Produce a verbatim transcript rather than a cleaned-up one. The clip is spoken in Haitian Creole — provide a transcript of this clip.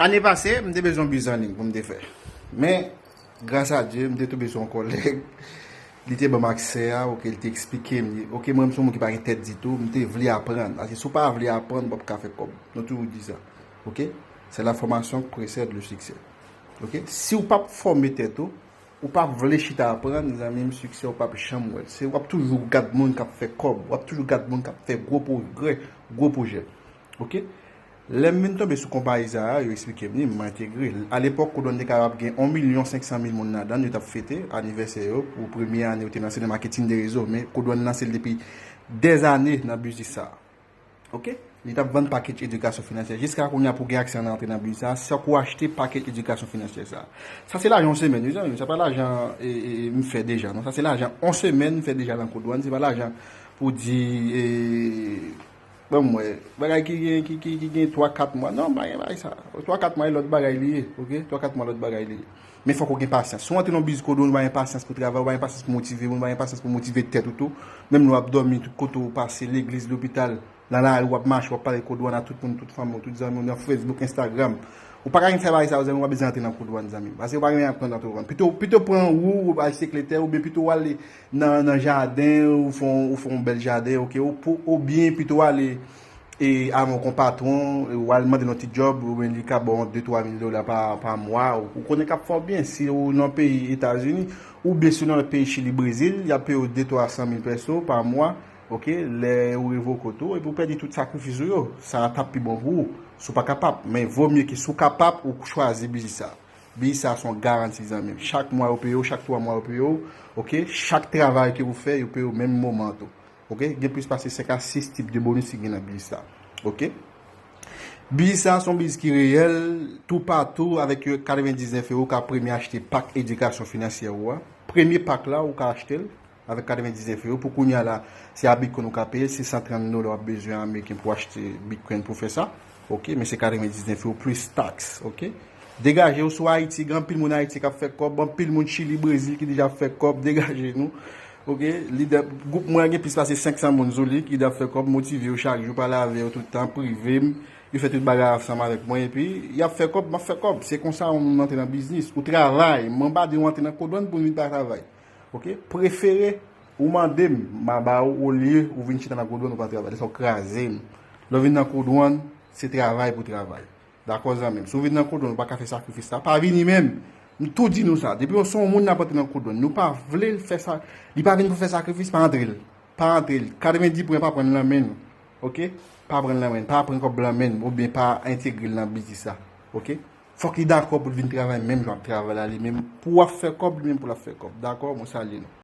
Ane pase, m te bezwen yon biznis an liy pou m te fè. Men, gras a Dye, m te tonbe sou yon kòlèg. Li te ban m aksè a, oke, li te eksplike m. Li, oke, mwen, m se yon moun ki pa gen tèt ditou, m te vle aprann. Paske si w pa vle aprann, w p ap ka fè kòb. Nou toujou di sa. Oke? C'est la formation qui précède le succès. Oke? Si w p ap fòme tèt ou, ou pa vle chita aprann, zanmi m, siksè ou p ap janm wè l. Se, w ap toujou gad moun k ap fè kòb, w ap toujou gad moun k ap fè gwo pwogrè, gwo pwojè. Oke? Lè m vin tonbe sou konpayi sa a, yo eksplike m li, m entegre l. Alepòk, Kodwàn te kapab gen yon milyon senk san mil moun ladan l, yo t ap fete anivèsè yo pou premye ane yo te lanse nan maketing de rezo, men Kodwàn lanse l depi dèzane nan biznis sa a. Oke? Li t ap vann pakèt edikasyon finansyè. Jiska kounye a pou gen aksè nan antre nan biznis sa, se fòk ou achte pakèt edikasyon finansyè sa. Sa se lajan yon semèn, wi, zanmi. Sa pa lajan, e, e, e, m fè deja, non. Sa se lajan yon semèn m fè deja nan Kodwàn. Se pa lajan pou di, e, bon, mwen, bagay ki gen, ki, ki, ki gen twa, kat mwa. Non, pa gen bagay sa. Twa, kat mwa, e lòt bagay li ye, oke? Twa, kat mwa, lòt bagay li ye. Men fòk ou gen pasyans. Si w antre nan yon biznis Kodwàn, ou pa gen pasyans pou travay, ou pa gen pasyans pou motive moun, ou pa gen pasyans pou motive tèt ou tou. Menm lè w ap dòmi, tout kote w pase, legliz, lopital, nan lari, w ap mache, w ap pale Kodwàn a tout moun, tout fanmi w, tout zanmi w, nan Facebook, Instagram. Ou pa ka vin fè bagay sa yo, zanmi, w pa bezwen antre nan Kodwàn, zanmi. Paske w pa gen anyen aprann antre Kodwàn. Pito, pito pran wou, ou al sekretè, oubyen pito w ale nan, nan jaden, ou fè yon, ou fè yon bèl jaden, oke? Ou, pou, oubyen pito w ale e, avè yon patwon, e, ou al mande l yon ti djòb, oubyen li ka ba w de, twa mil dola pa, pa mwa, ou, ou konnen k ap fè w byen. Si ou nan peyi Etazini, oubyen si ou nan lòt peyi, Chili, Brezil, y ap peye w de, twa san mil pèso pa mwa, oke, lè ou revoke w tou, epi ou pèdi tout sakrifis ou yo. Sa a t ap pi bon pou ou, si w pa kapab. Men vo mye ke si w kapab, ou chwazi biznis sa. Biznis sa se yon garanti, zanmi m. Chak mwa yo peye w, chak twa mwa yo peye w, oke? Chak travay ke ou fè, yo peye w menm moman an tou. Oke? Gen plis pase senk a sis tip de bonis ki gen nan biznis sa. Oke? Biznis sa se yon biznis ki reyèl, toupatou, avèk katrevendiznèf ewo, ou ka premye achte pak edikasyon finansyè ou a. Premye pak la, ou ka achte l avèk katrevendiznèf ewo. Pou kounye a la, se a Bitcoin ou ka peye l, se san trant dola w ap bezwen ameriken pou achte Bitcoin pou fè sa. Oke? Men se katrevendiznèf ewo plis taks. Oke? Degaje w sou Ayiti, gen anpil moun Ayiti k ap fè kòb, anpil moun Chili, Brezil ki deja ap fè kòb, degaje nou. Oke, lidè gwoup mwen an gen plis pase senk san moun sou li ki ap fè kòb, motive yo chak jou, pale avè yo tout tan, prive m. Yo fè tout bagay ansanm avèk mwen, epi y ap fè kòb, m ap fè kòb. Se konsa yon moun antre nan biznis. Ou travay, m pa di w antre nan Kodwàn pou w vin pa travay. Oke, prefere ou mande m, m a ba ou olye ou vin chita nan Kodwàn ou pa travay. Lè sa w kraze m. Lè w vin nan Kodwàn, se travay pou travay. Dakò, zanmi m? Si w vin nan Kodwàn, ou pa ka fè sakrifis sa, pa vini menm. M tou di nou sa. Depi yon, se yon moun n ap antre nan Kodwàn, nou pa vle l fè sa, li pa vin pou fè sakrifis, pa antre l. Pa antre l. Katrevendi pwen pa pran l nan men nou. Oke? Pa pran l nan men n. Pa pran kòb lan men n, oubyen pa entegre l nan biznis sa. Oke? Fòk li dakò pou l vin travay menm jan w ap travay la, li menm. Pou w ap fè kòb, li menm pou l ap fè kòb. Dakò? Mwen salye nou.